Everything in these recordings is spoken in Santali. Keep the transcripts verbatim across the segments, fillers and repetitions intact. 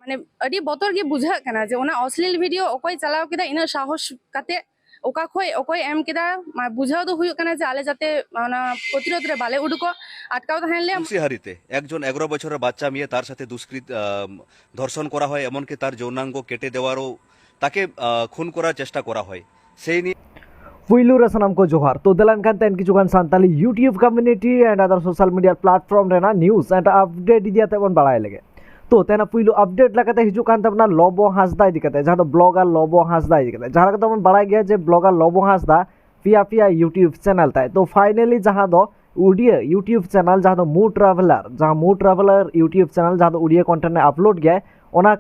ᱢᱟᱱᱮ ᱟᱹᱰᱤ ᱵᱚᱛᱚᱨ ᱜᱮ ᱵᱩᱡᱷᱟᱹᱜ ᱠᱟᱱᱟ ᱡᱮ ᱚᱱᱟ ᱚᱥᱞᱤᱞ ᱵᱷᱤᱰᱤᱭᱳ ᱚᱠᱚᱭ ᱪᱟᱞᱟᱣ ᱠᱮᱫᱟ, ᱤᱱᱟᱹᱜ ᱥᱟᱦᱚᱥ ᱠᱟᱛᱮ ᱚᱠᱟ ᱠᱷᱚᱡ ᱚᱠᱚᱭ ᱮᱢ ᱠᱮᱫᱟ᱾ ᱢᱟ ᱵᱩᱡᱷᱟᱹᱣ ᱫᱚ ᱦᱩᱭᱩᱜ ᱠᱟᱱᱟ ᱡᱮ ᱟᱞᱮ ᱡᱟᱛᱮ ᱚᱱᱟ ᱯᱨᱚᱛᱤᱨᱳᱫᱷ ᱨᱮ ᱵᱟᱞᱮ ᱩᱰᱩᱠᱚᱜ, ᱟᱴᱠᱟᱣ ᱛᱟᱦᱮᱱ ᱞᱮ। তুলসীহারিতে একজন এগারো বছরের বাচ্চা মেয়ে, তার সাথে দুষ্কৃত আম, ধর্ষণ করা হয়, এমনকি তার যৌনাঙ্গ কেটে দেওয়ারও, তাকে আ, খুন করার চেষ্টা করা হয়। সেই নিয়ে ᱯᱩᱭᱞᱩ ᱨᱮ ᱥᱟᱱᱟᱢ ᱠᱚ ᱡᱚᱦᱟᱨ᱾ ᱛᱚ ᱫᱮᱞᱟ ᱮᱱᱠᱷᱟᱱ ᱛᱮᱦᱮᱧ ᱠᱤᱪᱷᱩ ᱜᱟᱱ Santali YouTube community and other social media platform ᱨᱮᱱᱟᱜ news and update ᱤᱫᱤ ᱠᱟᱛᱮ ᱵᱚᱱ ᱵᱟᱲᱟᱭ ᱞᱮᱜᱮ᱾ ᱛᱚ ᱛᱮᱦᱮᱧᱟᱜ ᱯᱩᱭᱞᱩ update ᱞᱮᱠᱟᱛᱮ ᱦᱤᱡᱩᱜ ᱠᱟᱱ ᱛᱟᱵᱚᱱᱟ ᱞᱚᱵᱚ ᱦᱟᱸᱥᱫᱟ ᱤᱫᱤ ᱠᱟᱛᱮ, ᱡᱟᱦᱟᱸ ᱫᱚ blogger ᱞᱚᱵᱚ ᱦᱟᱸᱥᱫᱟ ᱤᱫᱤ ᱠᱟᱛᱮ᱾ ᱡᱟᱦᱟᱸ ᱞᱮᱠᱟ ᱛᱮᱵᱚᱱ ᱵᱟᱲᱟᱭ ᱜᱮᱭᱟ ᱡᱮ blogger ᱞᱚᱵᱚ ᱦᱟᱸᱥᱫᱟ ᱯᱮᱭᱟ ᱯᱮᱭᱟ YouTube channel ᱛᱟᱭ᱾ ᱛᱚ finally ᱡᱟᱦᱟᱸ ᱫᱚ ᱩᱰᱤᱭᱟᱹ YouTube channel, ᱡᱟᱦᱟᱸ ᱫᱚ ᱢᱩ ᱴᱨᱟᱵᱷᱮᱞᱟᱨ, ᱡᱟᱦᱟᱸ ᱢᱩ ᱴᱨᱟᱵᱷᱮᱞᱟᱨ YouTube channel ᱡᱟᱦᱟᱸ ᱫᱚ ᱩᱰᱤᱭᱟᱹ content ᱮ upload ᱜᱮᱭᱟᱭ, ᱚᱱᱟ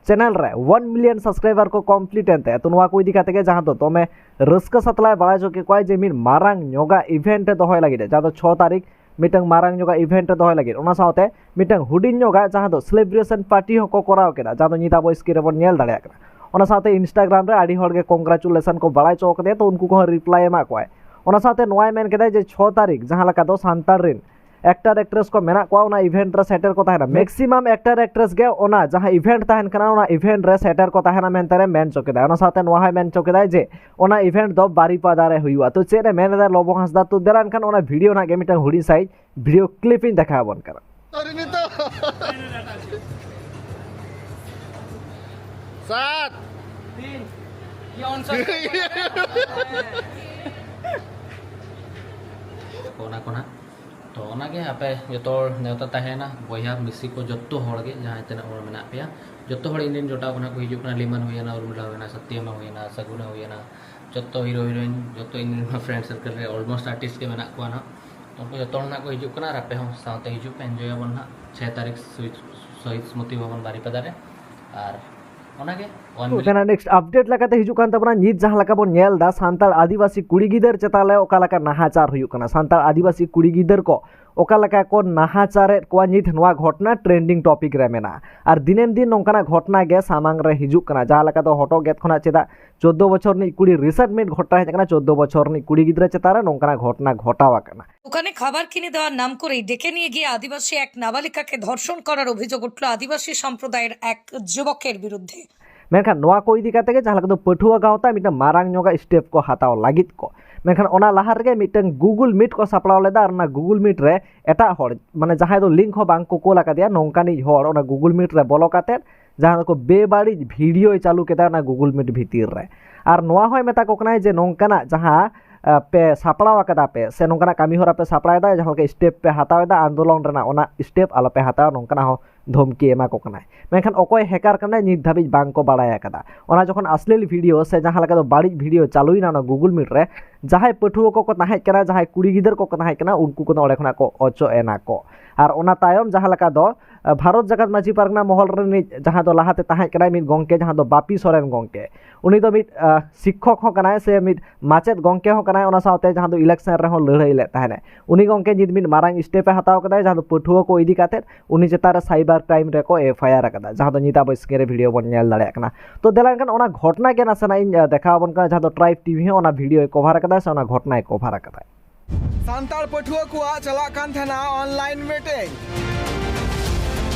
channel ᱨᱮ one million subscriber ᱠᱚ complete ᱮᱱ ᱛᱟᱭᱟ᱾ ᱛᱚ ᱱᱚᱣᱟ ᱠᱚ ᱤᱫᱤ ᱠᱟᱛᱮ ᱜᱮ ᱡᱟᱦᱟᱸ ᱫᱚ ᱫᱚᱢᱮ ᱨᱟᱹᱥᱠᱟᱹ ᱥᱟᱛᱞᱟᱭ ᱵᱟᱲᱟᱭ ᱦᱚᱪᱚ ᱠᱮᱫ ᱠᱚᱣᱟᱭ ᱡᱮ ᱢᱤᱫ ᱢᱟᱨᱟᱝ ᱧᱚᱜᱟᱜ event ᱮ ᱫᱚᱦᱚᱭ ᱞᱟᱹᱜᱤᱫ, ᱡᱟᱦᱟᱸ ᱫᱚ ᱪᱷᱚ ᱛᱟᱹᱨᱤᱠᱷ ᱢᱤᱫᱴᱟᱝ ᱢᱟᱨᱟᱝ ᱧᱚᱜᱟᱜ event ᱮ ᱫᱚᱦᱚᱭ ᱞᱟᱹᱜᱤᱫ᱾ ᱚᱱᱟ ᱥᱟᱶᱛᱮ ᱢᱤᱫᱴᱟᱝ ᱦᱩᱰᱤᱧ ᱧᱚᱜᱟᱜ ᱡᱟᱦᱟᱸ ᱫᱚ celebration party ᱦᱚᱸᱠᱚ ᱠᱚᱨᱟᱣ ᱠᱮᱫᱟ, ᱡᱟᱦᱟᱸ ᱫᱚ ᱧᱤᱫ ᱟᱵᱚ screen ᱨᱮᱵᱚᱱ ᱧᱮᱞ ᱫᱟᱲᱮᱭᱟᱜ ᱠᱟᱱᱟ᱾ ᱚᱱᱟ ᱥᱟᱶᱛᱮ Instagram ᱨᱮ ᱟᱹᱰᱤ ᱦᱚᱲ ᱜᱮ congratulation ᱠᱚ ᱵᱟᱲᱟᱭ ᱦᱚᱪᱚ ᱠᱟᱫᱮᱭᱟ, ᱛᱚ ᱩᱱᱠᱩ ᱠᱚᱦᱚᱸ reply ᱮᱢᱟᱜ ᱠᱚᱣᱟᱭ᱾ ᱚᱱᱟ ᱥᱟᱶᱛᱮ ᱱᱚᱣᱟᱭ ᱢᱮᱱ ᱠᱮᱫᱟ ᱡᱮ ᱪᱷᱚ ᱛᱟᱹᱨᱤᱠᱷ ᱡᱟᱦᱟᱸ ᱞᱮᱠᱟ ᱫᱚ ᱥᱟᱱᱛᱟᱲ ᱨᱮᱱ actor actress ᱠᱚ ᱢᱮᱱᱟᱜ ᱠᱚᱣᱟ, ᱚᱱᱟ event ᱨᱮ ᱥᱮᱴᱮᱨ ᱠᱚ ᱛᱟᱦᱮᱱᱟ᱾ Maximum actor actress ᱜᱮ ᱚᱱᱟ ᱡᱟᱦᱟᱸ event ᱛᱟᱦᱮᱱ ᱠᱟᱱᱟ, ᱚᱱᱟ event ᱨᱮ ᱥᱮᱴᱮᱨ ᱠᱚ ᱛᱟᱦᱮᱱᱟ ᱢᱮᱱᱛᱮ ᱨᱮ ᱢᱮᱱ ᱦᱚᱪᱚ ᱠᱮᱫᱟ᱾ ᱚᱱᱟ ᱥᱟᱶᱛᱮ ᱱᱚᱣᱟ ᱦᱚᱸᱭ ᱢᱮᱱ ᱦᱚᱪᱚ ᱠᱮᱫᱟᱭ ᱡᱮ ᱚᱱᱟ event ᱫᱚ ᱵᱟᱨᱤᱯᱟᱫᱟ ᱨᱮ ᱦᱩᱭᱩᱜᱼᱟ᱾ ᱛᱚ ᱪᱮᱫ ᱮ ᱢᱮᱱ ᱮᱫᱟ ᱞᱚᱵᱚ ᱦᱟᱸᱥᱫᱟ? ᱛᱚ ᱫᱮᱞᱟ ᱮᱱᱠᱷᱟᱱ ᱚᱱᱟ video ᱨᱮᱱᱟᱜ ᱜᱮ ᱢᱤᱫᱴᱟᱝ ᱦᱩᱰᱤᱧ ᱥᱟᱺᱦᱤᱡ video clip ᱤᱧ ᱫᱮᱠᱷᱟᱣ ᱟᱵᱚᱱ ᱠᱟᱱᱟ᱾ ᱥᱚᱨᱤ ᱱᱤᱛᱚᱜ᱾ ᱥᱟᱛ᱾ ᱛᱤᱱ᱾ ᱚᱱᱟ ᱠᱚ ᱱᱟᱜ᱾ ᱛᱚ ᱚᱱᱟᱜᱮ ᱟᱯᱮ ᱡᱚᱛᱚ ᱦᱚᱲ ᱱᱮᱣᱛᱟ ᱛᱟᱦᱮᱸᱭᱮᱱᱟ, ᱵᱚᱭᱦᱟ ᱢᱤᱥᱤ ᱠᱚ ᱡᱚᱛᱚ ᱦᱚᱲ ᱜᱮ, ᱡᱟᱦᱟᱸᱭ ᱛᱤᱱᱟᱹᱜ ᱦᱚᱲ ᱢᱮᱱᱟᱜ ᱯᱮᱭᱟ, ᱡᱚᱛᱚ ᱦᱚᱲ ᱤᱧ ᱨᱮᱱ ᱡᱚᱴᱟᱣ ᱠᱚ ᱱᱟᱜ ᱠᱚ ᱦᱤᱡᱩᱜ ᱠᱟᱱᱟ᱾ ᱞᱤᱢᱟᱱ ᱦᱩᱭᱮᱱᱟ, ᱩᱨᱢᱤᱞᱟ ᱦᱩᱭᱮᱱᱟ, ᱥᱟᱛᱭᱟᱢᱟ ᱦᱩᱭᱮᱱᱟ, ᱥᱟᱹᱜᱩᱱᱟ ᱦᱩᱭᱮᱱᱟ, ᱡᱚᱛᱚ hero heroine, ᱡᱚᱛᱚ ᱤᱧ ᱨᱮᱱ friend circle ᱨᱮ almost artist ᱜᱮ ᱢᱮᱱᱟᱜ ᱠᱚᱣᱟ ᱱᱟᱜ᱾ ᱩᱱᱠᱩ ᱡᱚᱛᱚ ᱦᱚᱲ ᱱᱟᱜ ᱠᱚ ᱦᱤᱡᱩᱜ ᱠᱟᱱᱟ ᱟᱨ ᱟᱯᱮ ᱦᱚᱸ ᱥᱟᱶᱛᱮ ᱦᱤᱡᱩᱜ ᱯᱮ, enjoy ᱟᱵᱚᱱ ᱱᱟᱜ ᱪᱷᱚᱭ ᱛᱟᱹᱨᱤᱠᱷ ᱥᱚᱦᱤᱫ, ᱥᱚᱦᱤᱫ ᱥᱢᱨᱩᱛᱤ ᱵᱷᱚᱵᱚᱱ ᱵᱟᱨᱤᱯᱟᱫᱟ ᱨᱮ᱾ ᱟᱨ ᱚᱱᱟᱜᱮ one million᱾ ᱛᱮᱱᱟᱜ next update ᱞᱮᱠᱟᱛᱮ ᱦᱤᱡᱩᱜ ᱠᱟᱱ ᱛᱟᱵᱚᱱᱟ, ᱱᱤᱛ ᱡᱟᱦᱟᱸ ᱞᱮᱠᱟ ᱵᱚᱱ ᱧᱮᱞ ᱮᱫᱟ ᱥᱟᱱᱛᱟᱲ ᱟᱹᱫᱤᱵᱟᱹᱥᱤ ᱠᱩᱲᱤ ᱜᱤᱫᱟᱹᱨ ᱪᱮᱛᱟᱱ ᱨᱮ ᱚᱠᱟ ᱞᱮᱠᱟ ᱱᱟᱦᱟᱪᱟᱨ ᱦᱩᱭᱩᱜ ᱠᱟᱱᱟ, ᱥᱟᱱᱛᱟᱲ ᱟᱹᱫᱤᱵᱟᱹᱥᱤ ᱠᱩᱲᱤ ᱜᱤᱫᱟᱹᱨ ᱠᱚ ᱚᱠᱟ ᱞᱮᱠᱟ ᱠᱚ ᱱᱟᱦᱟᱪᱟᱨᱮᱫ ᱠᱚᱣᱟ, ᱱᱤᱛ ᱱᱚᱣᱟ ᱜᱷᱚᱴᱱᱟ trending topic ᱨᱮ ᱢᱮᱱᱟᱜᱼᱟ᱾ ᱟᱨ ᱫᱤᱱᱮᱢ ᱫᱤᱱ ᱱᱚᱝᱠᱟᱱᱟᱜ ᱜᱷᱚᱴᱱᱟ ᱜᱮ ᱥᱟᱢᱟᱝ ᱨᱮ ᱦᱤᱡᱩᱜ ᱠᱟᱱᱟ, ᱡᱟᱦᱟᱸ ᱞᱮᱠᱟ ᱫᱚ ᱦᱚᱴᱚᱜ ᱜᱮᱫ ᱠᱷᱚᱱᱟᱜ ᱪᱮᱫᱟᱜ ᱪᱳᱫᱽᱫᱳ ᱵᱚᱪᱷᱚᱨ ᱨᱤᱱᱤᱡ ᱠᱩᱲᱤ recent ᱢᱤᱫ ᱜᱷᱚᱴᱱᱟ ᱦᱮᱡ ᱟᱠᱟᱱᱟ, ᱪᱳᱫᱽᱫᱳ ᱵᱚᱪᱷᱚᱨ ᱨᱤᱱᱤᱡ ᱠᱩᱲᱤ ᱜᱤᱫᱽᱨᱟᱹ ᱪᱮᱛᱟᱱ ᱨᱮ ᱱᱚᱝᱠᱟᱱᱟᱜ ᱜᱷᱚᱴᱱᱟ ᱜᱷᱚᱴᱟᱣ ᱟᱠᱟᱱᱟ᱾ দোকানে খাবার কিনে দেওয়ার নাম করে ডেকে নিয়ে গিয়ে আদিবাসী এক নাবালিকাকে ধর্ষণ করার অভিযোগ উঠল আদিবাসী সম্প্রদায়ের এক যুবকের বিরুদ্ধে। ᱢᱮᱱᱠᱷᱟᱱ ᱱᱚᱣᱟ ᱠᱚ ᱤᱫᱤ ᱠᱟᱛᱮ ᱜᱮ ᱡᱟᱦᱟᱸ ᱞᱮᱠᱟ ᱫᱚ ᱯᱟᱹᱴᱷᱩᱣᱟᱹ ᱜᱟᱶᱛᱟ ᱢᱤᱫᱴᱟᱝ ᱢᱟᱨᱟᱝ ᱧᱚᱜᱟᱜ step ᱠᱚ ᱦᱟᱛᱟᱣ ᱞᱟᱹᱜᱤᱫ ᱠᱚ, ᱢᱮᱱᱠᱷᱟᱱ ᱚᱱᱟ ᱞᱟᱦᱟ ᱨᱮᱜᱮ ᱢᱤᱫᱴᱟᱝ Google Meet ᱠᱚ ᱥᱟᱯᱲᱟᱣ ᱞᱮᱫᱟ᱾ ᱟᱨ ᱚᱱᱟ Google Meet ᱨᱮ ᱮᱴᱟᱜ ᱦᱚᱲ, ᱢᱟᱱᱮ ᱡᱟᱦᱟᱸᱭ ᱫᱚ link ᱦᱚᱸ ᱵᱟᱝ ᱠᱚ ᱠᱳᱞ ᱟᱠᱟᱫᱮᱭᱟ, ᱱᱚᱝᱠᱟᱱᱤᱡ ᱦᱚᱲ ᱚᱱᱟ Google Meet ᱨᱮ ᱵᱚᱞᱚ ᱠᱟᱛᱮ ᱡᱟᱦᱟᱸ ᱫᱚᱠᱚ ᱵᱮᱵᱟᱹᱲᱤᱡ video ᱪᱟᱹᱞᱩ ᱠᱮᱫᱟ ᱚᱱᱟ Google Meet ᱵᱷᱤᱛᱤᱨ ᱨᱮ᱾ ᱟᱨ ᱱᱚᱣᱟ ᱦᱚᱸᱭ ᱢᱮᱛᱟ ᱠᱚ ᱠᱟᱱᱟᱭ ᱡᱮ ᱱᱚᱝᱠᱟᱱᱟᱜ ᱡᱟᱦᱟᱸ ᱟᱸ, ᱯᱮ ᱥᱟᱯᱲᱟᱣ ᱟᱠᱟᱫᱟ ᱯᱮ ᱥᱮ ᱱᱚᱝᱠᱟᱱᱟᱜ ᱠᱟᱹᱢᱤ ᱦᱚᱨᱟ ᱯᱮ ᱥᱟᱯᱲᱟᱣ ᱮᱫᱟ, ᱡᱟᱦᱟᱸ ᱞᱮᱠᱟ step ᱯᱮ ᱦᱟᱛᱟᱣ ᱮᱫᱟ ᱟᱱᱫᱳᱞᱚᱱ ᱨᱮᱱᱟᱜ, ᱚᱱᱟ step ᱟᱞᱚ ᱯᱮ ᱦᱟᱛᱟᱣᱟ, ᱱᱚᱝᱠᱟᱱᱟᱜ ᱦᱚᱸ ᱫᱷᱚᱢᱠᱤ ᱮᱢᱟ ᱠᱚ ᱠᱟᱱᱟᱭ᱾ ᱢᱮᱱᱠᱷᱟᱱ ᱚᱠᱚᱭ hacker ᱠᱟᱱᱟᱭ ᱱᱤᱛ ᱫᱷᱟᱹᱵᱤᱡ ᱵᱟᱝ ᱠᱚ ᱵᱟᱲᱟᱭ ᱟᱠᱟᱫᱟ᱾ ᱚᱱᱟ ᱡᱚᱠᱷᱚᱱ ᱟᱥᱞᱤᱞ video ᱥᱮ ᱡᱟᱦᱟᱸ ᱞᱮᱠᱟ ᱫᱚ ᱵᱟᱹᱲᱤᱡ video ᱪᱟᱹᱞᱩᱭᱮᱱᱟ ᱚᱱᱟ Google Meet ᱨᱮ, ᱡᱟᱦᱟᱸᱭ ᱯᱟᱹᱴᱷᱩᱣᱟᱹ ᱠᱚᱠᱚ ᱛᱟᱦᱮᱸ ᱠᱟᱱᱟ, ᱡᱟᱦᱟᱸᱭ ᱠᱩᱲᱤ ᱜᱤᱫᱟᱹᱨ ᱠᱚᱠᱚ ᱛᱟᱦᱮᱸ ᱠᱟᱱᱟ, ᱩᱱᱠᱩ ᱠᱚᱫᱚ ᱚᱸᱰᱮ ᱠᱷᱚᱱᱟᱜ ᱠᱚ ᱚᱪᱚᱜ ᱮᱱᱟ ᱠᱚ᱾ ᱟᱨ ᱚᱱᱟ ᱛᱟᱭᱚᱢ ᱡᱟᱦᱟᱸ ᱞᱮᱠᱟ ᱫᱚ, ᱟᱸ, ᱵᱷᱟᱨᱚᱛ ᱡᱟᱠᱟᱛ ᱢᱟᱹᱡᱷᱤ ᱯᱟᱨᱜᱟᱱᱟ ᱢᱚᱦᱚᱞ ᱨᱤᱱᱤᱡ ᱡᱟᱦᱟᱸ ᱫᱚ ᱞᱟᱦᱟᱛᱮ ᱛᱟᱦᱮᱸ ᱠᱟᱱᱟᱭ ᱢᱤᱫ ᱜᱚᱢᱠᱮ, ᱡᱟᱦᱟᱸ ᱫᱚ ᱵᱟᱯᱤ ᱥᱚᱨᱮᱱ ᱜᱚᱢᱠᱮ, ᱩᱱᱤ ᱫᱚ ᱢᱤᱫ, ᱟᱸ, ᱥᱤᱠᱠᱷᱚᱠ ᱦᱚᱸ ᱠᱟᱱᱟᱭ ᱥᱮ ᱢᱤᱫ ᱢᱟᱪᱮᱫ ᱜᱚᱢᱠᱮ ᱦᱚᱸ ᱠᱟᱱᱟᱭ, ᱚᱱᱟ ᱥᱟᱶᱛᱮ ᱡᱟᱦᱟᱸ ᱫᱚ election ᱨᱮᱦᱚᱸ ᱞᱟᱹᱲᱦᱟᱹᱭ ᱞᱮᱫ ᱛᱟᱦᱮᱱᱟᱭ᱾ ᱩᱱᱤ ᱜᱚᱢᱠᱮ ᱱᱤᱛ ᱢᱤᱫ ᱢᱟᱨᱟᱝ step ᱮ ᱦᱟᱛᱟᱣ ᱠᱟᱫᱟᱭ, ᱡᱟᱦᱟᱸ ᱫᱚ ᱯᱟᱹᱴᱷᱩᱣᱟᱹ ᱠᱚ ᱤᱫᱤ ᱠᱟᱛᱮᱫ ᱩᱱᱤ ᱪᱮᱛᱟᱱ ᱨᱮ cyber crime ᱨᱮᱠᱚ FIR ᱟᱠᱟᱫᱟ, ᱡᱟᱦᱟᱸ ᱫᱚ ᱱᱤᱛ ᱟᱵᱚ screen ᱨᱮ video ᱵᱚᱱ ᱧᱮᱞ ᱫᱟᱲᱮᱭᱟᱜ ᱠᱟᱱᱟ᱾ ᱛᱚ ᱫᱮᱞᱟ ᱮᱱᱠᱷᱟᱱ ᱚᱱᱟ ᱜᱷᱚᱴᱱᱟ ᱜᱮ ᱱᱟᱥᱮᱱᱟᱜ ᱤᱧ, ᱟᱸ, ᱫᱮᱠᱷᱟᱣ ᱟᱵᱚᱱ ᱠᱟᱱᱟ, ᱡᱟᱦᱟᱸ ᱫᱚ Tribe TV ᱦᱚᱸ ᱚᱱᱟ video ᱭ cover ᱟᱠᱟᱫᱟ ᱥᱮ ᱚᱱᱟ ᱜᱷᱚᱴᱱᱟᱭ cover ᱟᱠᱟᱫᱟ᱾ ᱥᱟᱱᱛᱟᱲ ᱯᱟᱹᱴᱷᱩᱣᱟᱹ ᱠᱚᱣᱟᱜ ᱪᱟᱞᱟᱜ ᱠᱟᱱ ᱛᱟᱦᱮᱱᱟ online meeting᱾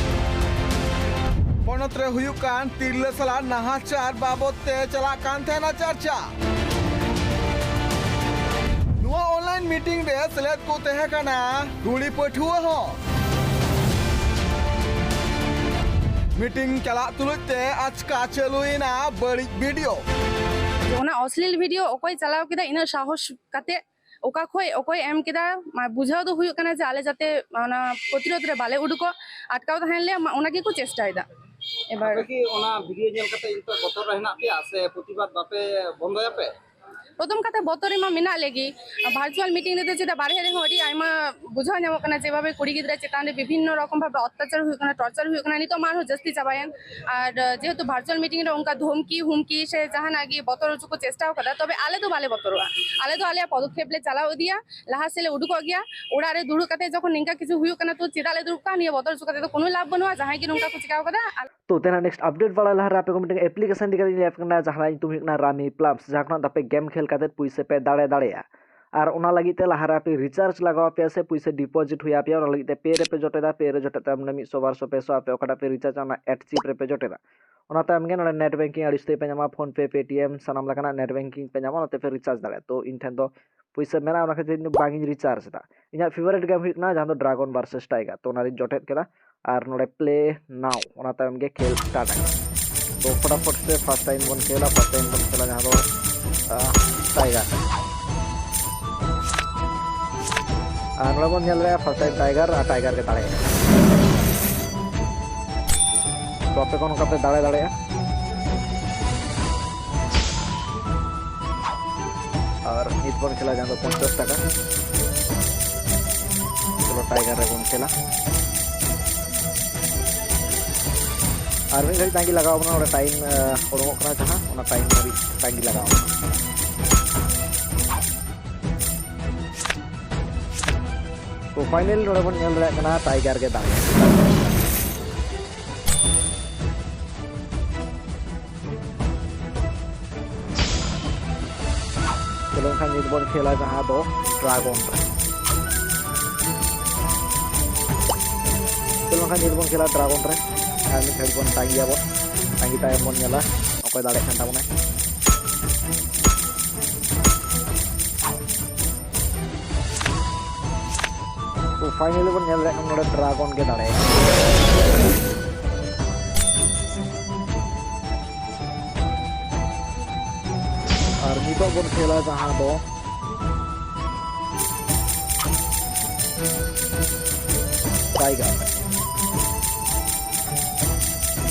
ᱯᱚᱱᱚᱛ ᱨᱮ ᱦᱩᱭᱩᱜ ᱠᱟᱱ ᱛᱤᱨᱞᱟᱹ ᱥᱟᱞᱟᱜ ᱱᱟᱦᱟᱪᱟᱨ ᱵᱟᱵᱚᱛ ᱛᱮ ᱪᱟᱞᱟᱜ ᱠᱟᱱ ᱛᱟᱦᱮᱱᱟ ᱪᱟᱨᱪᱟ᱾ ᱱᱚᱣᱟ online meeting ᱨᱮ ᱥᱮᱞᱮᱫ ᱠᱚ ᱛᱟᱦᱮᱸ ᱠᱟᱱᱟ ᱠᱩᱲᱤ ᱯᱟᱹᱴᱷᱩᱣᱟᱹ ᱦᱚᱸ᱾ Meeting ᱪᱟᱞᱟᱜ ᱛᱩᱞᱩᱡ ᱛᱮ ᱟᱪᱠᱟ ᱪᱟᱹᱞᱩᱭᱮᱱᱟ ᱵᱟᱹᱲᱤᱡ video᱾ ᱚᱱᱟ ᱚᱥᱞᱤᱞ video ᱚᱠᱚᱭ ᱪᱟᱞᱟᱣ ᱠᱮᱫᱟ, ᱤᱱᱟᱹᱜ ᱥᱟᱦᱚᱥ ᱠᱟᱛᱮ ᱚᱠᱟ ᱠᱷᱚᱡ ᱚᱠᱚᱭ ᱮᱢ ᱠᱮᱫᱟ? ᱢᱟ-, ᱵᱩᱡᱷᱟᱹᱣ ᱫᱚ ᱦᱩᱭᱩᱜ ᱠᱟᱱᱟ ᱡᱮ ᱟᱞᱮ ᱡᱟᱛᱮ ᱚᱱᱟ ᱯᱨᱚᱛᱤᱨᱳᱫᱷ ᱨᱮ ᱵᱟᱞᱮ ᱩᱰᱩᱠᱚᱜ, ᱟᱴᱠᱟᱣ ᱛᱟᱦᱮᱱ ᱞᱮ, ᱢᱟ-, ᱚᱱᱟ ᱜᱮᱠᱚ ᱪᱮᱥᱴᱟᱭᱮᱫᱟ᱾ ᱮᱵᱟᱨ ᱟᱯᱮ ᱠᱤ ᱚᱱᱟ video ᱧᱮᱞ ᱠᱟᱛᱮ ᱱᱤᱛᱚᱜ ᱵᱚᱛᱚᱨ ᱨᱮ ᱦᱮᱱᱟᱜ ᱯᱮᱭᱟ ᱥᱮ ᱯᱨᱚᱛᱤᱵᱟᱫ ᱵᱟᱯᱮ ᱵᱚᱱᱫᱚᱭᱟᱯᱮ? ᱯᱨᱚᱛᱷᱚᱢ ᱠᱟᱛᱷᱟ, ᱵᱚᱛᱚᱨ ᱢᱟ ᱢᱮᱱᱟᱜ ᱞᱮᱜᱮ᱾ ᱵᱷᱟᱨᱪᱩᱣᱟᱞ ᱢᱤᱴᱤᱝ ᱨᱮᱫᱚ ᱪᱮᱫᱟᱜ ᱵᱟᱨᱦᱮ ᱨᱮᱦᱚᱸ ᱟᱹᱰᱤ ᱟᱭᱢᱟ ᱵᱩᱡᱷᱟᱹᱣ ᱧᱟᱢᱚᱜ ᱠᱟᱱᱟ, ᱡᱮᱵᱷᱟᱵᱮ ᱠᱩᱲᱤ ᱜᱤᱫᱽᱨᱟᱹ ᱪᱮᱛᱟᱱ ᱨᱮ ᱵᱤᱵᱷᱤᱱᱱᱚ ᱨᱚᱠᱚᱢ ᱵᱷᱟᱵᱮ ᱚᱛᱛᱟᱪᱟᱨ ᱦᱩᱭᱩᱜ ᱠᱟᱱᱟ, ᱴᱚᱨᱪᱟᱨ ᱦᱩᱭᱩᱜ ᱠᱟᱱᱟ, ᱱᱤᱛᱚᱜ ᱢᱟ ᱟᱨᱦᱚᱸ ᱡᱟᱹᱥᱛᱤ ᱪᱟᱵᱟᱭᱮᱱ᱾ ᱟᱨ ᱡᱮᱦᱮᱛᱩ ᱵᱷᱟᱨᱪᱩᱣᱟᱞ ᱢᱤᱴᱤᱝ ᱨᱮ ᱚᱱᱠᱟ ᱫᱷᱚᱢᱠᱤ ᱦᱩᱢᱠᱤ ᱥᱮ ᱡᱟᱦᱟᱱᱟᱜ ᱜᱮ ᱵᱚᱛᱚᱨ ᱦᱚᱪᱚ ᱠᱚ ᱪᱮᱥᱴᱟ ᱟᱠᱟᱫᱟ, ᱛᱚᱵᱮ ᱟᱞᱮ ᱫᱚ ᱵᱟᱞᱮ ᱵᱚᱛᱚᱨᱚᱜᱼᱟ᱾ ᱟᱞᱮ ᱫᱚ ᱟᱞᱮᱭᱟᱜ ᱯᱚᱫᱚᱠᱷᱮᱯ ᱞᱮ ᱪᱟᱞᱟᱣ ᱤᱫᱤᱭᱟ, ᱞᱟᱦᱟ ᱥᱮᱫ ᱞᱮ ᱩᱰᱩᱠᱚᱜ ᱜᱮᱭᱟ᱾ ᱚᱲᱟᱜ ᱨᱮ ᱫᱩᱲᱩᱵ ᱠᱟᱛᱮ ᱡᱚᱠᱷᱚᱱ ᱱᱤᱝᱠᱟ ᱠᱤᱪᱷᱩ ᱦᱩᱭᱩᱜ ᱠᱟᱱᱟ, ᱛᱚ ᱪᱮᱫᱟᱜ ᱞᱮ ᱫᱩᱲᱩᱵ ᱠᱟᱱᱟ? ᱱᱤᱭᱟᱹ ᱵᱚᱛᱚᱨ ᱦᱚᱪᱚ ᱠᱟᱛᱮ ᱫᱚ ᱠᱳᱱᱳ ᱞᱟᱵᱷ ᱵᱟᱹᱱᱩᱜᱼᱟ, ᱡᱟᱦᱟᱸᱭ ᱜᱮ ᱱᱚᱝᱠᱟ ᱠᱚ ᱪᱤᱠᱟᱹᱣ ᱠᱟᱫᱟ᱾ ᱛᱚ, ᱛᱮᱱᱟᱜ ᱱᱮᱠᱥᱴ ᱟᱯᱰᱮᱴ ᱵᱟᱲᱟᱭ ᱞᱟᱦᱟᱨᱮ ᱟᱯᱮ ᱠᱚ ᱢᱤᱫᱴᱟᱝ ᱮᱯᱞᱤᱠᱮᱥᱚᱱ ᱤᱫᱤ ᱠᱟᱛᱮ ᱞᱟᱹᱭ ᱟᱯᱮ ᱠᱟᱱᱟ, ᱡᱟᱦᱟᱸ ᱨᱮᱱᱟᱜ ᱧᱩᱛᱩᱢ ᱦᱩᱭᱩᱜ ᱠᱟᱱᱟ ᱨᱟᱢᱤ ᱯᱞᱟᱵᱥ, ᱡᱟᱦᱟᱸ ᱠᱷᱚᱱᱟᱜ ᱫᱚ ᱟᱯᱮ ᱜᱮᱢ ᱠᱷᱮᱞ ᱠᱟᱛᱮ ᱯᱩᱭᱥᱟᱹ ᱯᱮ ᱫᱟᱲᱮ ᱫᱟᱲᱮᱭᱟᱜᱼᱟ᱾ ᱟᱨ ᱚᱱᱟ ᱞᱟᱹᱜᱤᱫ ᱛᱮ ᱞᱟᱦᱟᱨᱮ ᱟᱯᱮ ᱨᱤᱪᱟᱨᱡᱽ ᱞᱟᱜᱟᱣ ᱟᱯᱮᱭᱟ ᱥᱮ ᱯᱩᱭᱥᱟᱹ ᱰᱤᱯᱚᱡᱤᱴ ᱦᱩᱭ ᱟᱯᱮᱭᱟ, ᱚᱱᱟ ᱞᱟᱹᱜᱤᱫ ᱛᱮ ᱯᱮ ᱨᱮᱯᱮ ᱡᱚᱴᱮᱫᱟ, ᱯᱮ ᱨᱮ ᱡᱚᱴᱮᱫ ᱛᱟᱭᱚᱢ ᱢᱤᱫ ᱥᱚ ᱵᱟᱨ ᱥᱚ ᱯᱮ ᱥᱚ ᱟᱯᱮ ᱚᱠᱟᱴᱟᱜ ᱯᱮ ᱨᱤᱪᱟᱨᱡᱟ, ᱚᱱᱟ ᱮᱴ ᱪᱤᱯ ᱨᱮᱯᱮ ᱡᱚᱴᱮᱫᱟ᱾ ᱚᱱᱟ ᱛᱟᱭᱚᱢ ᱜᱮ ᱱᱚᱰᱮ ᱱᱮᱴ ᱵᱮᱝᱠᱤᱝ ᱟᱹᱰᱤ ᱩᱥᱛᱟᱹᱭ ᱯᱮ ᱧᱟᱢᱟ, ᱯᱷᱳᱱ ᱯᱮ, ᱯᱮᱴᱤᱮᱢ, ᱥᱟᱱᱟᱢ ᱞᱮᱠᱟᱱᱟᱜ ᱱᱮᱴ ᱵᱮᱝᱠᱤᱝ ᱯᱮ ᱧᱟᱢᱟ, ᱚᱱᱟᱛᱮ ᱯᱮ ᱨᱤᱪᱟᱨᱡᱽ ᱫᱟᱲᱮᱭᱟᱜᱼᱟ᱾ ᱛᱚ, ᱤᱧ ᱴᱷᱮᱱ ᱫᱚ ᱯᱩᱭᱥᱟᱹ ᱢᱮᱱᱟᱜᱼᱟ, ᱚᱱᱟ ᱠᱷᱟᱹᱛᱤᱨ ᱤᱧ ᱫᱚ ᱵᱟᱝ ᱤᱧ ᱨᱤᱪᱟᱨᱡᱽ ᱮᱫᱟ᱾ ᱤᱧᱟᱹᱜ ᱯᱷᱮᱵᱟᱨᱤᱴ ᱜᱮᱢ ᱦᱩᱭᱩᱜ ᱠᱟᱱᱟ ᱡᱟᱦᱟᱸ ᱫᱚ ᱰᱨᱟᱜᱚᱱ ᱵᱷᱟᱨᱥᱮᱥ ᱴᱟᱭᱜᱟᱨ᱾ ᱛᱚ, ᱚᱱᱟᱨᱤᱧ ᱡᱚᱴᱮᱫ ᱠᱮᱫᱟ ᱟᱨ ᱱᱚᱰᱮ ᱯᱞᱮ ᱱᱟᱣ, ᱚᱱᱟ ᱛᱟᱭᱚᱢ ᱜᱮ ᱠᱷᱮᱞ ᱥᱴᱟᱨᱴ ᱟᱭ᱾ ᱛᱚ, ᱯᱷᱚᱴᱟᱯᱷᱚᱴ ᱥᱮ ᱯᱷᱟᱥᱴ ᱴᱟᱭᱤᱢ ᱵᱚᱱ ᱠᱷᱮᱞᱟ, ᱯᱷᱟᱥᱴ ᱴᱟᱭᱤᱢ ᱵᱚᱱ ᱠᱷᱮᱞᱟ ᱡᱟᱦᱟᱸ ᱫᱚ, ᱟᱦ, ᱴᱟᱭᱜᱟᱨ᱾ ᱟᱨ ᱱᱚᱰᱮ ᱵᱚᱱ ᱧᱮᱞ ᱫᱟᱲᱮᱭᱟᱜᱼᱟ ᱯᱷᱟᱥᱴ ᱴᱟᱭᱤᱢ ᱴᱟᱭᱜᱟᱨ, ᱟᱨ ᱴᱟᱭᱜᱟᱨ ᱜᱮ ᱫᱟᱲᱮᱭᱟᱜᱼᱟ᱾ ᱛᱚ, ᱟᱯᱮ ᱠᱚ ᱱᱚᱝᱠᱟ ᱯᱮ ᱫᱟᱲᱮ ᱫᱟᱲᱮᱭᱟᱜᱼᱟ᱾ ᱟᱨ ᱱᱤᱛ ᱵᱚᱱ ᱠᱷᱮᱞᱟ ᱡᱟᱦᱟᱸ ᱫᱚ ᱯᱚᱧᱪᱟᱥ ᱴᱟᱠᱟ᱾ ᱪᱚᱞᱚ, ᱴᱟᱭᱜᱟᱨ ᱨᱮᱵᱚᱱ ᱠᱷᱮᱞᱟ᱾ ᱟᱨ ᱢᱤᱫ ᱜᱷᱟᱹᱲᱤᱡ ᱛᱟᱺᱜᱤ ᱞᱟᱜᱟᱣ ᱵᱚᱱᱟ, ᱚᱸᱰᱮ ᱴᱟᱭᱤᱢ, ᱟᱸ, ᱩᱰᱩᱝᱚᱜ ᱠᱟᱱᱟ ᱡᱟᱦᱟᱸ, ᱚᱱᱟ ᱴᱟᱭᱤᱢ ᱫᱷᱟᱹᱵᱤᱡ ᱛᱟᱺᱜᱤ ᱞᱟᱜᱟᱣ ᱵᱚᱱᱟ᱾ ᱛᱚ, ᱯᱷᱟᱭᱱᱮᱞ ᱱᱚᱰᱮ ᱵᱚᱱ ᱧᱮᱞ ᱫᱟᱲᱮᱭᱟᱜ ᱠᱟᱱᱟ ᱴᱟᱭᱜᱟᱨ ᱜᱮ ᱫᱟᱲᱮ᱾ ᱪᱚᱞᱚ ᱮᱱᱠᱷᱟᱱ ᱱᱤᱛ ᱵᱚᱱ ᱠᱷᱮᱞᱟ ᱡᱟᱦᱟᱸ ᱫᱚ ᱰᱨᱟᱜᱚᱱ ᱨᱮ᱾ ᱪᱚᱞᱚ ᱮᱱᱠᱷᱟᱱ ᱱᱤᱛ ᱵᱚᱱ ᱠᱷᱮᱞᱟ ᱰᱨᱟᱜᱚᱱ ᱨᱮ᱾ ᱟᱨ ᱢᱤᱫ ᱜᱷᱟᱹᱲᱤᱡ ᱵᱚᱱ ᱛᱟᱺᱜᱤᱭᱟᱵᱚᱱ᱾ ᱛᱟᱺᱜᱤ ᱛᱟᱭᱚᱢ ᱵᱚᱱ ᱧᱮᱞᱟ ᱚᱠᱚᱭ ᱫᱟᱲᱮᱭᱟᱜ ᱠᱟᱱ ᱛᱟᱵᱚᱱᱟᱭ᱾ ᱛᱚ, ᱯᱷᱟᱭᱱᱮᱞᱤ ᱵᱚᱱ ᱧᱮᱞ ᱫᱟᱲᱮᱭᱟᱜ ᱠᱟᱱᱟ ᱱᱚᱰᱮ ᱰᱨᱟᱜᱚᱱ ᱜᱮ ᱫᱟᱲᱮᱭᱟᱜᱼᱟ᱾ ᱟᱨ ᱱᱤᱛᱚᱜ ᱵᱚᱱ ᱠᱷᱮᱞᱟ ᱡᱟᱦᱟᱸ ᱫᱚ ᱴᱟᱭᱜᱟᱨ᱾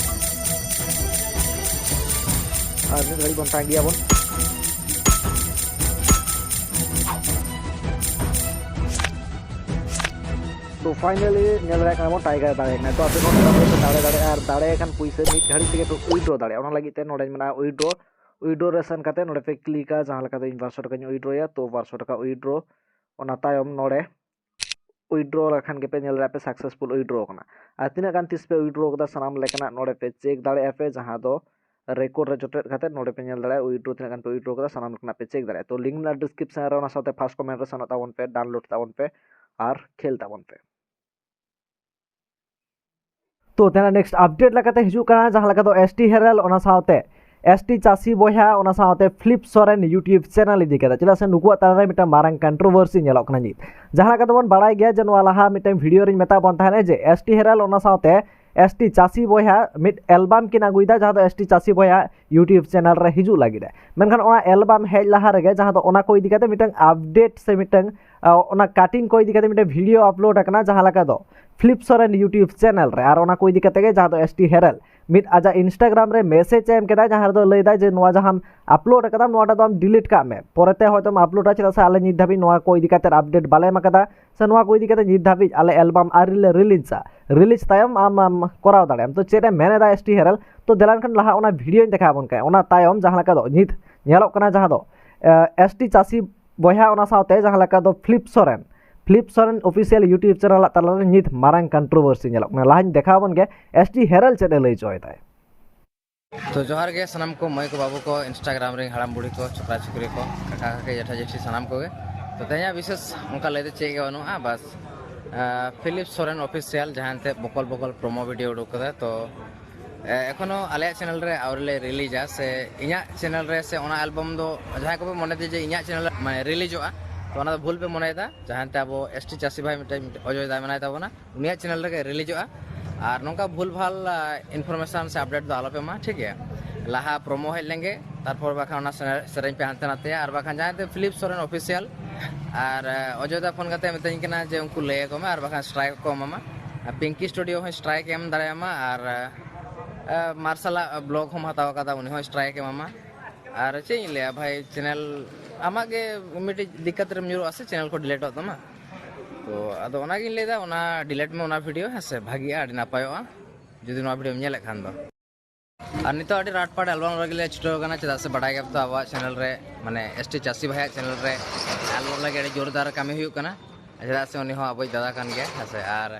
ᱟᱨ ᱢᱤᱫ ᱜᱷᱟᱹᱲᱤᱡ ᱵᱚᱱ ᱛᱟᱺᱜᱤᱭᱟᱵᱚᱱ᱾ ᱛᱚ finally ᱧᱮᱞ ᱫᱟᱲᱮᱭᱟᱜ ᱠᱟᱱᱟ ᱵᱚᱱ ᱴᱟᱭᱜᱟᱨ ᱫᱟᱲᱮ ᱠᱟᱱᱟ᱾ ᱛᱚ ᱟᱯᱮ ᱱᱚᱰᱮ ᱫᱟᱲᱮ ᱫᱟᱲᱮᱭᱟᱜᱼᱟ, ᱟᱨ ᱫᱟᱲᱮ ᱠᱷᱟᱱ ᱯᱩᱭᱥᱟᱹ ᱢᱤᱫ ᱜᱷᱟᱹᱲᱤᱡ ᱛᱮᱜᱮ ᱯᱮ ᱩᱭᱰᱨᱚ ᱫᱟᱲᱮᱭᱟᱜᱼᱟ᱾ ᱚᱱᱟ ᱞᱟᱹᱜᱤᱫ ᱛᱮ ᱱᱚᱰᱮ ᱢᱮᱱᱟᱜᱼᱟ ᱩᱭᱰᱨᱚ, ᱩᱭᱰᱨᱚ ᱨᱮ ᱥᱮᱱ ᱠᱟᱛᱮ ᱱᱚᱰᱮ ᱯᱮ ᱠᱞᱤᱠᱟ, ᱡᱟᱦᱟᱸ ᱞᱮᱠᱟ ᱫᱚ ᱤᱧ ᱵᱟᱨᱥᱚ ᱴᱟᱠᱟᱧ ᱩᱭᱰᱨᱚᱭᱟ᱾ ᱛᱚ ᱵᱟᱨᱥᱚ ᱴᱟᱠᱟ ᱩᱭᱰᱨᱚ, ᱚᱱᱟ ᱛᱟᱭᱚᱢ ᱱᱚᱰᱮ ᱩᱭᱰᱨᱚ ᱞᱮᱠᱷᱟᱱ ᱜᱮᱯᱮ ᱧᱮᱞ ᱫᱟᱲᱮᱭᱟᱜᱼᱟ ᱯᱮ ᱥᱟᱠᱥᱮᱥᱯᱷᱩᱞ ᱩᱭᱰᱨᱚ ᱠᱟᱱᱟ᱾ ᱟᱨ ᱛᱤᱱᱟᱹᱜ ᱜᱟᱱ ᱛᱤᱥ ᱯᱮ ᱩᱭᱰᱨᱚ ᱠᱟᱫᱟ ᱥᱟᱱᱟᱢ ᱞᱮᱠᱟᱱᱟᱜ ᱱᱚᱰᱮ ᱯᱮ ᱪᱮᱠ ᱫᱟᱲᱮᱭᱟᱜᱼᱟ ᱯᱮ, ᱡᱟᱦᱟᱸ ᱫᱚ ᱨᱮᱠᱚᱨᱰ ᱨᱮ ᱡᱚᱴᱮᱫ ᱠᱟᱛᱮ ᱱᱚᱰᱮ ᱯᱮ ᱧᱮᱞ ᱫᱟᱲᱮᱭᱟᱜᱼᱟ ᱩᱭᱰᱨᱚ ᱛᱤᱱᱟᱹᱜ ᱜᱟᱱ ᱯᱮ ᱩᱭᱰᱨᱚ ᱠᱟᱫᱟ ᱥᱟᱱᱟᱢ ᱞᱮᱠᱟᱱᱟᱜ ᱯᱮ ᱪᱮᱠ ᱫᱟᱲᱮᱭᱟᱜᱼᱟ᱾ ᱛᱚ ᱞᱤᱝᱠ ᱢᱮᱱᱟᱜᱼᱟ ᱰᱤᱥᱠᱨᱤᱯᱥᱚᱱ ᱨᱮ, ᱚᱱᱟ ᱥᱟᱶᱛᱮ ᱯᱷᱟᱨᱥᱴ ᱠᱚᱢᱮᱱᱴ ᱨᱮ ᱥᱮᱱᱚᱜ ᱛᱟᱵᱚᱱ ᱯᱮ, ᱰᱟᱣᱩᱱᱞᱳᱰ ᱛᱟᱵᱚᱱ ᱯᱮ ᱟᱨ ᱠᱷᱮᱞ ᱛᱟᱵᱚᱱ ᱯᱮ᱾ ᱛᱚ ᱛᱮᱱᱟᱜ ᱱᱮᱠᱥᱴ ᱟᱯᱰᱮᱴ ᱞᱮᱠᱟᱛᱮ ᱦᱤᱡᱩᱜ ᱠᱟᱱᱟ, ᱡᱟᱦᱟᱸ ᱞᱮᱠᱟ ᱫᱚ ᱮᱥ ᱴᱤ ᱦᱮᱨᱮᱞ, ᱚᱱᱟ ᱥᱟᱶᱛᱮ ᱮᱥ ᱴᱤ ᱪᱟᱹᱥᱤ ᱵᱚᱭᱦᱟ, ᱚᱱᱟ ᱥᱟᱶᱛᱮ ᱯᱷᱤᱞᱤᱯ ᱥᱚᱨᱮᱱ YouTube ᱪᱮᱱᱮᱞ ᱤᱫᱤ ᱠᱟᱛᱮ, ᱪᱮᱫᱟᱜ ᱥᱮ ᱱᱩᱠᱩᱣᱟᱜ ᱛᱟᱞᱟᱨᱮ ᱢᱤᱫᱴᱟᱝ ᱢᱟᱨᱟᱝ ᱠᱚᱱᱴᱨᱳᱵᱷᱟᱨᱥᱤ ᱧᱮᱞᱚᱜ ᱠᱟᱱᱟ ᱱᱤᱛ᱾ ᱡᱟᱦᱟᱸ ᱞᱮᱠᱟ ᱫᱚᱵᱚᱱ ᱵᱟᱲᱟᱭ ᱜᱮᱭᱟ ᱡᱮ ᱱᱚᱣᱟ ᱞᱟᱦᱟ ᱢᱤᱫᱴᱟᱝ ᱵᱷᱤᱰᱤᱭᱳ ᱨᱤᱧ ᱢᱮᱛᱟᱜ ᱵᱚᱱ ᱛᱟᱦᱮᱸᱱᱟ ᱡᱮ ᱮᱥ ᱴᱤ ᱦᱮᱨᱮᱞ, ᱚᱱᱟ ᱥᱟᱶᱛᱮ ᱮᱥ ᱴᱤ ᱪᱟᱹᱥᱤ ᱵᱚᱭᱦᱟ ᱢᱤᱫ ᱮᱞᱵᱟᱢ ᱠᱤᱱ ᱟᱹᱜᱩᱭᱮᱫᱟ, ᱡᱟᱦᱟᱸ ᱫᱚ ᱮᱥ ᱴᱤ ᱪᱟᱹᱥᱤ ᱵᱚᱭᱦᱟ YouTube ᱪᱮᱱᱮᱞ ᱨᱮ ᱦᱤᱡᱩᱜ ᱞᱟᱹᱜᱤᱫ ᱮ᱾ ᱢᱮᱱᱠᱷᱟᱱ ᱚᱱᱟ ᱮᱞᱵᱟᱢ ᱦᱮᱡ ᱞᱟᱦᱟ ᱨᱮᱜᱮ ᱡᱟᱦᱟᱸ ᱫᱚ ᱚᱱᱟ ᱠᱚ ᱤᱫᱤ ᱠᱟᱛᱮ ᱢᱤᱫᱴᱟᱝ ᱟᱯᱰᱮᱴ ᱥᱮ ᱢᱤᱫᱴᱟᱝ, ᱟ, ᱚᱱᱟ ᱠᱟᱴᱤᱝ ᱠᱚ ᱤᱫᱤ ᱠᱟᱛᱮ ᱢᱤᱫᱴᱟᱝ ᱵᱷᱤᱰᱤᱭᱳ ᱟᱯᱞᱳᱰ ᱟᱠᱟᱱᱟ, ᱡᱟᱦᱟᱸ ᱞᱮᱠᱟ ᱫᱚ ᱯᱷᱤᱞᱤᱯ ᱥᱚᱨᱮᱱ YouTube ᱪᱮᱱᱮᱞ ᱨᱮ᱾ ᱟᱨ ᱚᱱᱟ ᱠᱚ ᱤᱫᱤ ᱠᱟᱛᱮ ᱜᱮ ᱡᱟᱦᱟᱸ ᱫᱚ ᱮᱥ ᱴᱤ ᱦᱮᱨᱮᱞ ᱢᱤᱫ ᱟᱡᱟᱜ Instagram ᱨᱮ ᱢᱮᱥᱮᱡᱽ ᱮ ᱮᱢ ᱠᱮᱫᱟ, ᱡᱟᱦᱟᱸ ᱨᱮᱫᱚ ᱞᱟᱹᱭ ᱫᱟᱭ ᱡᱮ ᱱᱚᱣᱟ ᱡᱟᱦᱟᱸᱢ ᱟᱯᱞᱳᱰ ᱟᱠᱟᱫᱟ ᱱᱚᱣᱟᱴᱟᱜ ᱫᱚ ᱟᱢ ᱰᱤᱞᱤᱴ ᱠᱟᱜ ᱢᱮ, ᱯᱚᱨᱮᱛᱮ ᱦᱚᱭᱛᱳᱢ ᱟᱯᱞᱳᱰᱟ, ᱪᱮᱫᱟᱜ ᱥᱮ ᱟᱞᱮ ᱱᱤᱛ ᱫᱷᱟᱹᱵᱤᱡ ᱱᱚᱣᱟ ᱠᱚ ᱤᱫᱤ ᱠᱟᱛᱮ ᱟᱯᱰᱮᱴ ᱵᱟᱞᱮ ᱮᱢ ᱟᱠᱟᱫᱟ, ᱥᱮ ᱱᱚᱣᱟ ᱠᱚ ᱤᱫᱤ ᱠᱟᱛᱮ ᱱᱤᱛ ᱫᱷᱟᱹᱵᱤᱡ ᱟᱞᱮ ᱮᱞᱵᱟᱢ ᱟᱹᱣᱨᱤ ᱞᱮ ᱨᱤᱞᱤᱡᱟ᱾ ᱨᱤᱞᱤᱡᱽ ᱛᱟᱭᱚᱢ ᱟᱢ ᱟᱢ ᱠᱚᱨᱟᱣ ᱫᱟᱲᱮᱭᱟᱜᱼᱟᱢ᱾ ᱛᱚ ᱪᱮᱫ ᱮ ᱢᱮᱱ ᱮᱫᱟ ᱮᱥ ᱴᱤ ᱦᱮᱨᱮᱞ? ᱛᱚ ᱫᱮᱞᱟ ᱮᱱᱠᱷᱟᱱ ᱞᱟᱦᱟ ᱚᱱᱟ ᱵᱷᱤᱰᱤᱭᱳᱧ ᱫᱮᱠᱷᱟᱣ ᱟᱵᱚᱱ ᱠᱟᱱᱟ᱾ ᱚᱱᱟ ᱛᱟᱭᱚᱢ ᱡᱟᱦᱟᱸ ᱞᱮᱠᱟ ᱫᱚ ᱱᱤᱛ ᱧᱮᱞᱚᱜ ᱠᱟᱱᱟ, ᱡᱟᱦᱟᱸ ᱫᱚ ᱮᱥ ᱴᱤ ᱪᱟᱹᱥᱤ ᱵᱚᱭᱦᱟ, ᱚᱱᱟ ᱥᱟᱶᱛᱮ ᱡᱟᱦᱟᱸ ᱞᱮᱠᱟ ᱫᱚ Philip Soren, Philip Soren official YouTube channel ᱟᱜ ᱛᱟᱞᱟᱨᱮ ᱱᱤᱛ ᱢᱟᱨᱟᱝ ᱠᱚᱱᱴᱨᱳᱵᱷᱟᱨᱥᱤ ᱧᱮᱞᱚᱜ ᱠᱟᱱᱟ᱾ ᱞᱟᱦᱟᱧ ᱫᱮᱠᱷᱟᱣ ᱟᱵᱚᱱ ᱜᱮ ᱮᱥ ᱴᱤ ᱦᱮᱨᱮᱞ ᱪᱮᱫ ᱮ ᱞᱟᱹᱭ ᱦᱚᱪᱚᱭᱮᱫᱟᱭ᱾ ᱛᱚ ᱡᱚᱦᱟᱨ ᱜᱮ ᱥᱟᱱᱟᱢ ᱠᱚ, ᱢᱟᱹᱭ ᱠᱚ, ᱵᱟᱹᱵᱩ ᱠᱚ, Instagram ᱨᱮᱱ ᱦᱟᱲᱟᱢ ᱵᱩᱲᱦᱤ ᱠᱚ, ᱪᱷᱚᱠᱨᱟ ᱪᱷᱚᱠᱨᱤ ᱠᱚ, ᱠᱟᱠᱟ ᱠᱟᱠᱤ, ᱡᱮᱴᱷᱟ ᱡᱮᱴᱷᱤ, ᱥᱟᱱᱟᱢ ᱠᱚᱜᱮ᱾ ᱛᱚ ᱛᱮᱦᱮᱧᱟᱜ ᱵᱤᱥᱮᱥ ᱚᱱᱠᱟ ᱞᱟᱹᱭ ᱫᱚ ᱪᱮᱫ ᱜᱮ ᱵᱟᱹᱱᱩᱜᱼᱟ, ᱵᱟᱥ ᱟᱸ, ᱯᱷᱤᱞᱤᱯ ᱥᱚᱨᱮᱱ ᱚᱯᱷᱤᱥᱤᱭᱟᱞ ᱡᱟᱦᱟᱸ ᱮᱱᱛᱮᱫ ᱵᱚᱠᱚᱞ ᱵᱚᱠᱚᱞ ᱯᱨᱳᱢᱳ ᱵᱷᱤᱰᱤᱭᱳ ᱩᱰᱩᱠ ᱠᱟᱫᱟ, ᱛᱚ ᱮ, ᱮᱠᱷᱚᱱᱳ ᱟᱞᱮᱭᱟᱜ ᱪᱮᱱᱮᱞ ᱨᱮ ᱟᱹᱣᱨᱤ ᱞᱮ ᱨᱤᱞᱤᱡᱟ, ᱥᱮ ᱤᱧᱟᱹᱜ ᱪᱮᱱᱮᱞ ᱨᱮ, ᱥᱮ ᱚᱱᱟ ᱮᱞᱵᱟᱢ ᱫᱚ ᱡᱟᱦᱟᱸᱭ ᱠᱚᱯᱮ ᱢᱚᱱᱮᱭᱮᱫᱟ ᱡᱮ ᱤᱧᱟᱹᱜ ᱪᱮᱱᱮᱞ ᱨᱮ ᱢᱟᱱᱮ ᱨᱤᱞᱤᱡᱚᱜᱼᱟ, ᱛᱚ ᱚᱱᱟ ᱫᱚ ᱵᱷᱩᱞ ᱯᱮ ᱢᱚᱱᱮᱭᱮᱫᱟ᱾ ᱡᱟᱦᱟᱸ ᱮᱱᱛᱮ ᱟᱵᱚ ᱮᱥ ᱴᱤ ᱪᱟᱹᱥᱤ ᱵᱷᱟᱭ ᱢᱤᱫᱴᱮᱱ ᱚᱡᱚᱭ ᱫᱟ ᱢᱮᱱᱟᱭ ᱛᱟᱵᱚᱱᱟ, ᱩᱱᱤᱭᱟᱜ ᱪᱮᱱᱮᱞ ᱨᱮᱜᱮ ᱨᱤᱞᱤᱡᱚᱜᱼᱟ᱾ ᱟᱨ ᱱᱚᱝᱠᱟ ᱵᱷᱩᱞ ᱵᱷᱟᱞ ᱤᱱᱯᱷᱚᱨᱢᱮᱥᱚᱱ ᱥᱮ ᱟᱯᱰᱮᱴ ᱫᱚ ᱟᱞᱚᱯᱮ ᱮᱢᱟ, ᱴᱷᱤᱠ ᱜᱮᱭᱟ? ᱞᱟᱦᱟ ᱯᱨᱳᱢᱳ ᱦᱮᱡ ᱞᱮᱱᱜᱮ, ᱛᱟᱨᱯᱚᱨ ᱵᱟᱠᱷᱟᱱ ᱚᱱᱟ ᱥᱮᱨᱮᱧ ᱯᱮ ᱦᱟᱱᱛᱮ ᱱᱟᱛᱮᱭᱟ᱾ ᱟᱨ ᱵᱟᱠᱷᱟᱱ ᱡᱟᱦᱟᱸᱭ ᱛᱮ ᱯᱷᱤᱞᱤᱯ ᱥᱚᱨᱮᱱ ᱚᱯᱷᱤᱥᱤᱭᱟᱞ ᱟᱨ ᱮ, ᱚᱡᱚᱭ ᱫᱟ ᱯᱷᱳᱱ ᱠᱟᱛᱮ ᱢᱤᱛᱟᱹᱧ ᱠᱟᱱᱟ ᱡᱮ ᱩᱱᱠᱩ ᱞᱟᱹᱭ ᱟᱠᱚ ᱢᱮ, ᱟᱨ ᱵᱟᱠᱷᱟᱱ ᱥᱴᱨᱟᱭᱤᱠ ᱠᱚ ᱮᱢᱟᱢᱟ᱾ ᱟᱨ ᱯᱤᱝᱠᱤ ᱥᱴᱩᱰᱤᱭᱳ ᱦᱚᱸ ᱥᱴᱨᱟᱭᱤᱠ ᱮᱢ ᱫᱟᱲᱮᱭᱟᱢᱟ, ᱟᱨ ᱮ, ᱢᱟᱨᱥᱟᱞᱟᱜ ᱵᱞᱚᱜ ᱦᱚᱸᱢ ᱦᱟᱛᱟᱣ ᱟᱠᱟᱫᱟ, ᱩᱱᱤ ᱦᱚᱸ ᱥᱴᱨᱟᱭᱤᱠ ᱮᱢᱟᱢᱟ᱾ ᱟᱨ ᱪᱮᱫ ᱤᱧ ᱞᱟᱹᱭᱟ ᱵᱷᱟᱭ, ᱪᱮᱱᱮᱞ ᱟᱢᱟᱜ ᱜᱮ ᱢᱤᱫᱴᱤᱡ ᱫᱤᱠᱠᱟᱛ ᱨᱮᱢ ᱧᱩᱨᱩᱜᱼᱟ ᱥᱮ ᱪᱮᱱᱮᱞ ᱠᱚ ᱰᱤᱞᱤᱴᱚᱜ ᱛᱟᱢᱟ᱾ ᱛᱚ ᱟᱫᱚ ᱚᱱᱟᱜᱤᱧ ᱞᱟᱹᱭᱫᱟ, ᱚᱱᱟ ᱰᱤᱞᱤᱴ ᱢᱮ ᱚᱱᱟ ᱵᱷᱤᱰᱤᱭᱳ, ᱦᱮᱸ ᱥᱮ, ᱵᱷᱟᱜᱤᱜᱼᱟ, ᱟᱹᱰᱤ ᱱᱟᱯᱟᱭᱚᱜᱼᱟ ᱡᱩᱫᱤ ᱱᱚᱣᱟ ᱵᱷᱤᱰᱤᱭᱳᱢ ᱧᱮᱞᱮᱫ ᱠᱷᱟᱱ ᱫᱚ᱾ ᱟᱨ ᱱᱤᱛᱚᱜ ᱟᱹᱰᱤ ᱨᱟᱴ ᱯᱟᱴ ᱮᱞᱵᱟᱢ ᱨᱮᱜᱮ ᱞᱮ ᱪᱷᱩᱴᱟᱹᱣ ᱟᱠᱟᱱᱟ, ᱪᱮᱫᱟᱜ ᱥᱮ ᱵᱟᱰᱟᱭ ᱜᱮᱭᱟᱯᱮ ᱛᱚ ᱟᱵᱚᱣᱟᱜ ᱪᱮᱱᱮᱞ ᱨᱮ, ᱢᱟᱱᱮ ᱮᱥ ᱴᱤ ᱪᱟᱹᱥᱤ ᱵᱷᱟᱭᱟᱜ ᱪᱮᱱᱮᱞ ᱨᱮ ᱮᱞᱵᱟᱢ ᱞᱟᱹᱜᱤᱫ ᱟᱹᱰᱤ ᱡᱳᱨᱫᱟᱨ ᱠᱟᱹᱢᱤ ᱦᱩᱭᱩᱜ ᱠᱟᱱᱟ, ᱪᱮᱫᱟᱜ ᱥᱮ ᱩᱱᱤ ᱦᱚᱸ ᱟᱵᱚᱭᱤᱡ ᱫᱟᱫᱟ ᱠᱟᱱ ᱜᱮᱭᱟ, ᱦᱮᱸ ᱥᱮ᱾ ᱟᱨ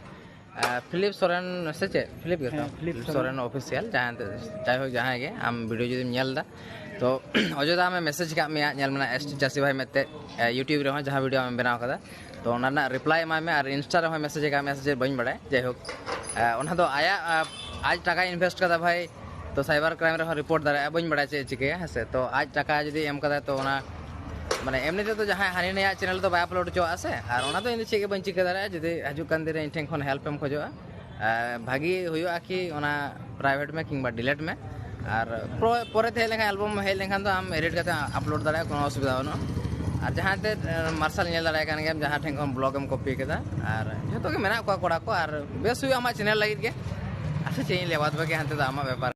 ᱟᱨ ᱯᱷᱤᱞᱤᱯ ᱥᱚᱨᱮᱱ ᱥᱮ ᱪᱮᱫ? ᱯᱷᱤᱞᱤᱯ ᱜᱮᱛᱚ? ᱦᱮᱸ, Philip Philip Soren. Soren official, ᱡᱟᱦᱟᱸᱭ ᱫᱚ, ᱡᱟᱭᱦᱳᱠ, ᱡᱟᱦᱟᱸᱭ ᱜᱮ ᱟᱢ ᱵᱷᱤᱰᱤᱭᱳ ᱡᱩᱫᱤᱢ ᱧᱮᱞ ᱮᱫᱟ, ᱛᱚ ᱚᱡᱚᱭ ᱫᱟ ᱟᱢᱮ ᱢᱮᱥᱮᱡᱽ ᱠᱟᱜ ᱢᱮᱭᱟ, ᱧᱮᱞ ᱢᱮ ᱱᱟᱜ, ᱮᱥ ᱴᱤ ᱪᱟᱹᱥᱤ ᱵᱷᱟᱭ ᱢᱮᱱᱛᱮ, ᱮ, YouTube ᱨᱮᱦᱚᱸ ᱡᱟᱦᱟᱸ ᱵᱷᱤᱰᱤᱭᱳ ᱟᱢᱮᱢ ᱵᱮᱱᱟᱣ ᱠᱟᱫᱟ, ᱛᱚ ᱚᱱᱟ ᱨᱮᱱᱟᱜ ᱨᱤᱯᱞᱟᱭ ᱮᱢᱟᱭ ᱢᱮ᱾ ᱟᱨ ᱤᱱᱥᱴᱟ ᱨᱮᱦᱚᱸ ᱢᱮᱥᱮᱡᱽ ᱠᱟᱜ ᱢᱮᱭᱟ ᱥᱮ ᱪᱮᱫ, ᱵᱟᱹᱧ ᱵᱟᱲᱟᱭᱟ, ᱡᱟᱭᱦᱳᱠ, ᱮ, ᱚᱱᱟ ᱫᱚ ᱟᱭᱟᱜ, ᱟ, ᱟᱡ ᱴᱟᱠᱟᱭ ᱤᱱᱵᱷᱮᱥᱴ ᱠᱟᱫᱟ ᱵᱷᱟᱭ, ᱛᱚ ᱥᱟᱭᱵᱟᱨ ᱠᱨᱟᱭᱤᱢ ᱨᱮᱦᱚᱸ ᱨᱤᱯᱳᱨᱴ ᱫᱟᱲᱮᱭᱟᱜᱼᱟ, ᱵᱟᱹᱧ ᱵᱟᱲᱟᱭᱟ ᱪᱮᱫ ᱮ ᱪᱤᱠᱟᱹᱭᱟ, ᱦᱮᱸ ᱥᱮ᱾ ᱛᱚ ᱟᱡ ᱴᱟᱠᱟ ᱡᱩᱫᱤ ᱮᱢ ᱠᱟᱫᱟᱭ, ᱛᱚ ᱚᱱᱟ, ᱢᱟᱱᱮ, ᱮᱢᱱᱤ ᱛᱮᱫᱚ ᱡᱟᱦᱟᱸᱭ ᱦᱟᱹᱱᱤ ᱱᱟᱹᱭᱟᱜ ᱪᱮᱱᱮᱞ ᱫᱚ ᱵᱟᱭ ᱟᱯᱞᱳᱰ ᱦᱚᱪᱚᱣᱟᱜᱼᱟ ᱥᱮ, ᱟᱨ ᱚᱱᱟ ᱫᱚ ᱤᱧ ᱫᱚ ᱪᱮᱫ ᱜᱮ ᱵᱟᱹᱧ ᱪᱤᱠᱟᱹ ᱫᱟᱲᱮᱭᱟᱜᱼᱟ ᱡᱩᱫᱤ ᱦᱤᱡᱩᱜ ᱠᱟᱱ ᱫᱤᱱ ᱨᱮ ᱤᱧ ᱴᱷᱮᱱ ᱠᱷᱚᱱ ᱦᱮᱞᱯ ᱮᱢ ᱠᱷᱚᱡᱚᱜᱼᱟ᱾ ᱟᱨ ᱵᱷᱟᱜᱤ ᱦᱩᱭᱩᱜᱼᱟ ᱠᱤ ᱚᱱᱟ ᱯᱨᱟᱭᱵᱷᱮᱴ ᱢᱮ ᱠᱤᱝᱵᱟ ᱰᱤᱞᱤᱴ ᱢᱮ, ᱟᱨ ᱯᱚᱨᱮ ᱛᱮ ᱦᱮᱡ ᱞᱮᱱᱠᱷᱟᱱ, ᱮᱞᱵᱟᱢ ᱦᱮᱡ ᱞᱮᱱᱠᱷᱟᱱ ᱫᱚ ᱟᱢ ᱮᱰᱤᱴ ᱠᱟᱛᱮ ᱟᱯᱞᱳᱰ ᱫᱟᱲᱮᱭᱟᱜᱼᱟ, ᱠᱳᱱᱳ ᱚᱥᱩᱵᱤᱫᱷᱟ ᱵᱟᱹᱱᱩᱜᱼᱟ᱾ ᱟᱨ ᱡᱟᱦᱟᱸ ᱛᱮ, ᱮ, ᱢᱟᱨᱥᱟᱞ ᱧᱮᱞ ᱫᱟᱲᱮᱭᱟᱜ ᱠᱟᱱ ᱜᱮᱭᱟᱢ, ᱡᱟᱦᱟᱸ ᱴᱷᱮᱱ ᱠᱷᱚᱱ ᱵᱞᱚᱜ ᱮᱢ ᱠᱚᱯᱤ ᱠᱮᱫᱟ, ᱟᱨ ᱡᱚᱛᱚ ᱜᱮ ᱢᱮᱱᱟᱜ ᱠᱚᱣᱟ ᱠᱚᱲᱟ ᱠᱚ, ᱟᱨ ᱵᱮᱥ ᱦᱩᱭᱩᱜᱼᱟ ᱟᱢᱟᱜ ᱪᱮᱱᱮᱞ ᱞᱟᱹᱜᱤᱫ ᱜᱮ᱾ ᱟᱪᱪᱷᱟ, ᱪᱮᱫ ᱤᱧ ᱞᱟᱹᱭᱟ, ᱵᱟᱫ ᱵᱟᱹᱠᱤ ᱦᱟᱱᱛᱮ ᱫᱚ ᱟᱢᱟᱜ ᱵᱮᱯᱟᱨ᱾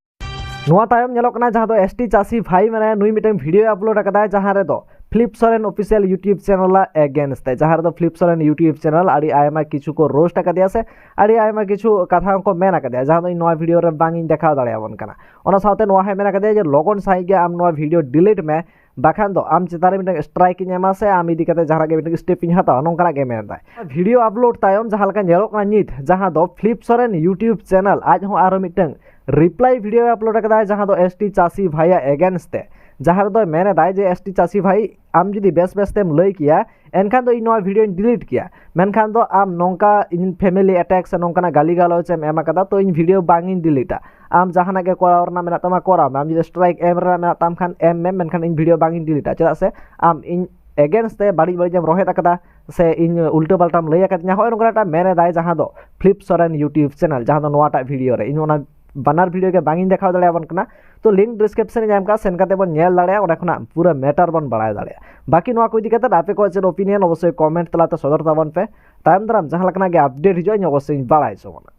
ᱱᱚᱣᱟ ᱛᱟᱭᱚᱢ ᱧᱮᱞᱚᱜ ᱠᱟᱱᱟ ᱡᱟᱦᱟᱸ ᱫᱚ ᱮᱥ ᱴᱤ ᱪᱟᱹᱥᱤ ᱵᱷᱟᱭ, ᱢᱟᱱᱮ ᱱᱩᱭ ᱢᱤᱫᱴᱟᱝ ᱵᱷᱤᱰᱤᱭᱳ ᱟᱯᱞᱳᱰ ᱟᱠᱟᱫᱟᱭ, ᱡᱟᱦᱟᱸ ᱨᱮᱫᱚ Philip Soren official YouTube channel ᱟᱜ ᱮᱜᱮᱱᱥᱴ ᱛᱮ, ᱡᱟᱦᱟᱸ ᱨᱮᱫᱚ ᱯᱷᱤᱞᱤᱯ ᱥᱚᱨᱮᱱ YouTube ᱪᱮᱱᱮᱞ ᱟᱹᱰᱤ ᱟᱭᱢᱟ ᱠᱤᱪᱷᱩ ᱠᱚ ᱨᱳᱥᱴ ᱟᱠᱟᱫᱮᱭᱟ ᱥᱮ ᱟᱹᱰᱤ ᱟᱭᱢᱟ ᱠᱤᱪᱷᱩ ᱠᱟᱛᱷᱟ ᱦᱚᱸᱠᱚ ᱢᱮᱱ ᱟᱠᱟᱫᱮᱭᱟ, ᱡᱟᱦᱟᱸ ᱫᱚ ᱤᱧ ᱱᱚᱣᱟ ᱵᱷᱤᱰᱤᱭᱳ ᱨᱮ ᱵᱟᱝ ᱤᱧ ᱫᱮᱠᱷᱟᱣ ᱫᱟᱲᱮᱭᱟᱵᱚᱱ ᱠᱟᱱᱟ᱾ ᱚᱱᱟ ᱥᱟᱶᱛᱮ ᱱᱚᱣᱟ ᱦᱚᱸᱭ ᱢᱮᱱ ᱟᱠᱟᱫᱮᱭᱟ ᱡᱮ ᱞᱚᱜᱚᱱ ᱥᱟᱺᱦᱤᱡ ᱜᱮ ᱟᱢ ᱱᱚᱣᱟ ᱵᱷᱤᱰᱤᱭᱳ ᱰᱤᱞᱤᱴ ᱢᱮ, ᱵᱟᱠᱷᱟᱱ ᱫᱚ ᱟᱢ ᱪᱮᱛᱟᱱ ᱨᱮ ᱢᱤᱫᱴᱟᱝ ᱥᱴᱨᱟᱭᱤᱠ ᱤᱧ ᱮᱢᱟ ᱥᱮ ᱟᱢ ᱤᱫᱤ ᱠᱟᱛᱮ ᱡᱟᱦᱟᱱᱟᱜ ᱜᱮ ᱢᱤᱫᱴᱟᱝ ᱥᱴᱮᱯ ᱤᱧ ᱦᱟᱛᱟᱣᱟ, ᱱᱚᱝᱠᱟᱱᱟᱜ ᱜᱮ ᱢᱮᱱ ᱮᱫᱟᱭ᱾ ᱵᱷᱤᱰᱤᱭᱳ ᱟᱯᱞᱳᱰ ᱛᱟᱭᱚᱢ ᱡᱟᱦᱟᱸ ᱞᱮᱠᱟ ᱧᱮᱞᱚᱜ ᱠᱟᱱᱟ ᱱᱤᱛ, ᱡᱟᱦᱟᱸ ᱫᱚ ᱯᱷᱤᱞᱤᱯ ᱥᱚᱨᱮᱱ YouTube ᱪᱮᱱᱮᱞ ᱟᱡ ᱦᱚᱸ ᱟᱨᱦᱚᱸ ᱢᱤᱫᱴᱟᱝ ᱨᱤᱯᱞᱟᱭ ᱵᱷᱤᱰᱤᱭᱳ ᱟᱯᱞᱳᱰ ᱟᱠᱟᱫᱟᱭ, ᱡᱟᱦᱟᱸ ᱫᱚ ᱮᱥ ᱴᱤ ᱪᱟᱹᱥᱤ ᱵᱷᱟᱭ ᱟᱜ ᱮᱜᱮᱱᱥᱴ ᱛᱮ, ᱡᱟᱦᱟᱸ ᱨᱮᱫᱚᱭ ᱢᱮᱱ ᱮᱫᱟᱭ ᱡᱮ, "ᱮᱥ ᱴᱤ ᱪᱟᱹᱥᱤ ᱵᱷᱟᱭ, ᱟᱢ ᱡᱩᱫᱤ ᱵᱮᱥ ᱵᱮᱥ ᱛᱮᱢ ᱞᱟᱹᱭ ᱠᱮᱭᱟ, ᱮᱱᱠᱷᱟᱱ ᱫᱚ ᱤᱧ ᱱᱚᱣᱟ ᱵᱷᱤᱰᱤᱭᱳᱧ ᱰᱤᱞᱤᱴ ᱠᱮᱭᱟ, ᱢᱮᱱᱠᱷᱟᱱ ᱫᱚ ᱟᱢ ᱱᱚᱝᱠᱟ ᱤᱧ ᱯᱷᱮᱢᱤᱞᱤ ᱮᱴᱮᱠ ᱥᱮ ᱱᱚᱝᱠᱟᱱᱟᱜ ᱜᱟᱹᱞᱤ ᱜᱟᱞᱚᱪ ᱮᱢ ᱮᱢ ᱟᱠᱟᱫᱟ, ᱛᱚ ᱤᱧ ᱵᱷᱤᱰᱤᱭᱳ ᱵᱟᱝ ᱤᱧ ᱰᱤᱞᱤᱴᱟ᱾ ᱟᱢ ᱡᱟᱦᱟᱱᱟᱜ ᱜᱮ ᱠᱚᱨᱟᱣ ᱨᱮᱱᱟᱜ ᱢᱮᱱᱟᱜ ᱛᱟᱢᱟ ᱠᱚᱨᱟᱣ ᱢᱮ, ᱟᱢ ᱡᱩᱫᱤ ᱥᱴᱨᱟᱭᱤᱠ ᱮᱢ ᱨᱮᱱᱟᱜ ᱢᱮᱱᱟᱜ ᱛᱟᱢ ᱠᱷᱟᱱ ᱮᱢ ᱢᱮ, ᱢᱮᱱᱠᱷᱟᱱ ᱤᱧ ᱵᱷᱤᱰᱤᱭᱳ ᱵᱟᱝ ᱤᱧ ᱰᱤᱞᱤᱴᱟ, ᱪᱮᱫᱟᱜ ᱥᱮ ᱟᱢ ᱤᱧ ᱮᱜᱮᱱᱥᱴ ᱛᱮ ᱵᱟᱹᱲᱤᱡ ᱵᱟᱹᱲᱤᱡ ᱮᱢ ᱨᱚᱦᱮᱫ ᱟᱠᱟᱫᱟ ᱥᱮ ᱤᱧ ᱩᱞᱴᱟᱹ ᱯᱟᱞᱴᱟᱢ ᱞᱟᱹᱭ ᱟᱠᱟᱫᱤᱧᱟ", ᱦᱚᱸᱜᱼᱚᱭ ᱱᱚᱝᱠᱟᱱᱟᱜ ᱢᱮᱱ ᱮᱫᱟᱭ, ᱡᱟᱦᱟᱸ ᱫᱚ ᱯᱷᱤᱞᱤᱯ ᱥᱚᱨᱮᱱ YouTube ᱪᱮᱱᱮᱞ, ᱡᱟᱦᱟᱸ ᱫᱚ ᱱᱚᱣᱟᱴᱟᱜ ᱵᱷᱤᱰᱤᱭᱳ ᱨᱮ ᱤᱧ ᱚᱱᱟ ᱵᱟᱱᱟᱨ ᱵᱷᱤᱰᱤᱭᱳ ᱜᱮ ᱵᱟᱝ ᱤᱧ ᱫᱮᱠᱷᱟᱣ ᱫᱟᱲᱮᱭᱟᱵᱚᱱ ᱠᱟᱱᱟ᱾ ᱛᱚ ᱞᱤᱝᱠ ᱰᱤᱥᱠᱨᱤᱯᱥᱚᱱ ᱤᱧ ᱮᱢ ᱠᱟᱜᱼᱟ, ᱥᱮᱱ ᱠᱟᱛᱮ ᱵᱚᱱ ᱧᱮᱞ ᱫᱟᱲᱮᱭᱟᱜᱼᱟ, ᱚᱸᱰᱮ ᱠᱷᱚᱱᱟᱜ ᱯᱩᱨᱟᱹ ᱢᱮᱴᱟᱨ ᱵᱚᱱ ᱵᱟᱲᱟᱭ ᱫᱟᱲᱮᱭᱟᱜᱼᱟ᱾ ᱵᱟᱹᱠᱤ ᱱᱚᱣᱟ ᱠᱚ ᱤᱫᱤ ᱠᱟᱛᱮ ᱟᱯᱮ ᱠᱚᱣᱟᱜ ᱪᱮᱫ ᱚᱯᱤᱱᱤᱭᱚᱱ, ᱚᱵᱚᱥᱥᱳᱭ ᱠᱚᱢᱮᱱᱴ ᱛᱟᱞᱟᱛᱮ ᱥᱚᱫᱚᱨ ᱛᱟᱵᱚᱱ ᱯᱮ᱾ ᱛᱟᱭᱚᱢ ᱫᱟᱨᱟᱢ ᱡᱟᱦᱟᱸ ᱞᱮᱠᱟᱱᱟᱜ ᱜᱮ ᱟᱯᱰᱮᱴ ᱦᱤᱡᱩᱜᱼᱟ, ᱤᱧ ᱚᱵᱚᱥᱥᱳᱭ ᱤᱧ ᱵᱟᱲᱟᱭ ᱦᱚᱪᱚ ᱵᱚᱱᱟ᱾